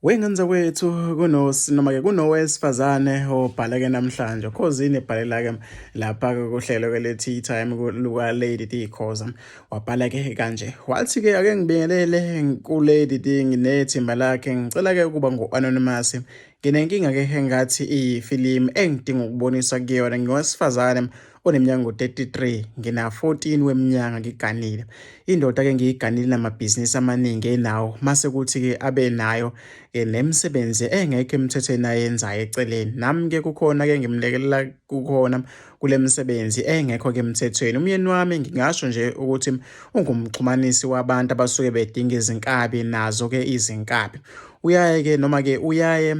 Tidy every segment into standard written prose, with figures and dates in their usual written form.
Wengane zakwethu noma-ke kunowesifazane obhaleke namhlanje Khozini ebhalela-ke lapha-ke kuhlelo ke le-Tea Time luka-Lady D Khoza. Wabhala-ke kanje wathi-ke ake ngibingelele ku-Lady D nginethimba lakhe, ngicela-ke ukuba ngu-anonymous. Nginenkinga-ke engathi iyifilimu engidinga ukuboniswa kuyona. Ngiwesifazane oneminyaka ngo-33, ngina-14 weminyaka ngiganile. Indoda-ke ngiyiganile namabhizinisi amaningi enawo, mase kuthi-ke abe nayo-ke nemisebenzi engekho emthethweni ayenzayo eceleni. Nami-ke kukhona-ke ngimlekelela kukhona kule misebenzi engekho-ke emthethweni. Umyeni wami ngingasho nje ukuthi ungumxhumanisi wabantu abasuke bedinga izinkabi nazo-ke izinkabi. Uyaye-ke noma-ke uyaye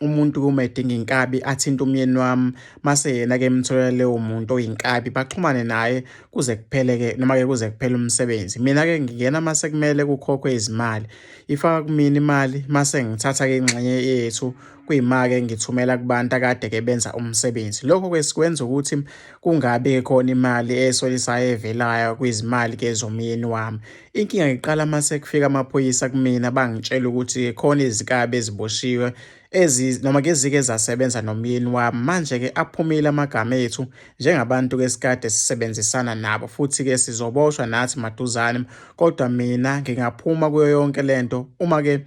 umuntu uma edinga inkabi athinte umyeni wami mase yena-ke emtholela leyo muntu oyinkabi baxhumane naye kuze kuphele-ke noma-ke kuze kuphele umsebenzi. Mina-ke ngingena mase kumele kukhokhwe izimali, ifaka kumina imali mase ngithatha-ke ingxenye yethu kuyima-ke ngithumela kubantu akade-ke benza umsebenzi. Lokho-ke sikwenza ukuthi kungabi khona imali esolisayo evelayo kwizimali-ke zomyeni wami. Inkinga iqala mase kufika amaphoyisa kumina bangitshela ukuthi khona izikabi eziboshiwe ezi noma ke zike zasebenza nomyeni wami. Manje-ke aphumile amagama ethu njengabantu-ke esikade sisebenzisana nabo futhi-ke sizoboshwa nathi maduzane, kodwa mina ngingaphuma kuyo yonke lento uma-ke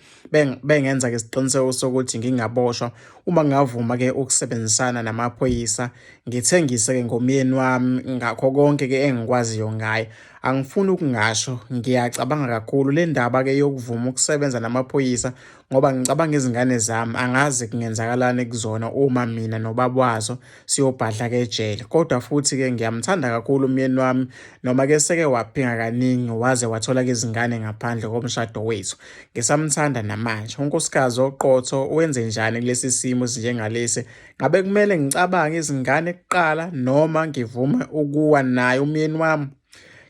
bengenza-ke isiqiniseko sokuthi ngingaboshwa. Uma ngingavuma-ke ukusebenzisana namaphoyisa ngithengise-ke ngomyeni wami ngakho konke-ke engikwaziyo ngaye. Angifuni ukungasho, ngiyacabanga kakhulu le ndaba-ke yokuvuma ukusebenza namaphoyisa ngoba ngicabanga izingane zami angazi kungenzakalani kuzona uma mina nobaba wazo siyobhadla-ke ejele. Kodwa futhi-ke ngiyamthanda kakhulu umyeni wami noma-ke seke waphinga kaningi waze wathola-ke izingane ngaphandle komshado wethu. Ngisamthanda namanje. Unkosikazi oqotho wenze njani kulesi simo esinjengalesi? Ngabe kumele ngicabange izingane kuqala noma ngivume ukuwa naye umyeni wami?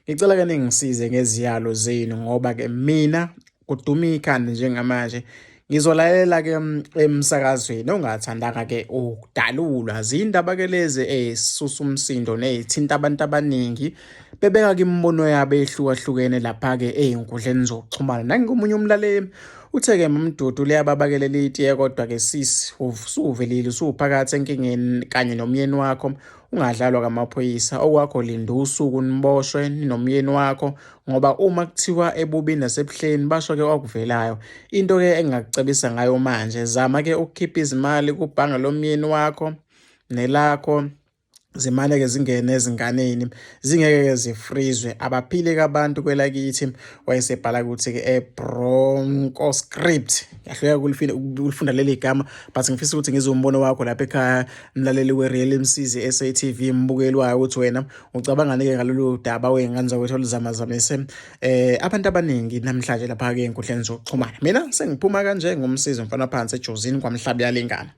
Ngicela ke ningisize ngeziyalo zenu ngoba ke mina kuduma ikhanda njengamanje. Ngizolalela ke emsakazweni ongathandanga ke ukudalulwa. Zindaba ke lezi ezisusa umsindo nezithinta abantu abaningi bebeka ke imibono yabo ehlukahlukene lapha ke ezinkundleni zokuxhumana. Nangomunye umlaleli Uthe-ke Mamdudu liyababakelela itiye kodwa-ke sisi usuvelile usuphakathi enkingeni kanye nomyeni wakho ungadlalwa kamaphoyisa okwakho linda usuku niboshwe nomyeni wakho ngoba uma kuthiwa ebubini nasebuhleni basho-ke okuvelayo. Into-ke engingakucebisa ngayo manje zama-ke ukukhipha izimali kubhange lomyeni wakho nelakho zimane-ke zingene ezinganeni zingeke-ke zifrizwe abaphile-ke abantu kwelakithi. Wayesebhala ukuthi-ke ebronco script ngiyahluleka ukulifunda leli gama but ngifisa ukuthi ngizwe umbono wakho lapha ekhaya mlaleli we-Real Msizi SATV mbukeli wayo ukuthi wena ucabangani-ke ngalolu daba wey'ngane zakwethu oluzamazamise abantu abaningi namhlanje lapha-ke ey'nkundleni zokuxhumana. Mina sengiphuma kanje ngumsizi mfana phansi eJozini kwaMhlabuyalingana.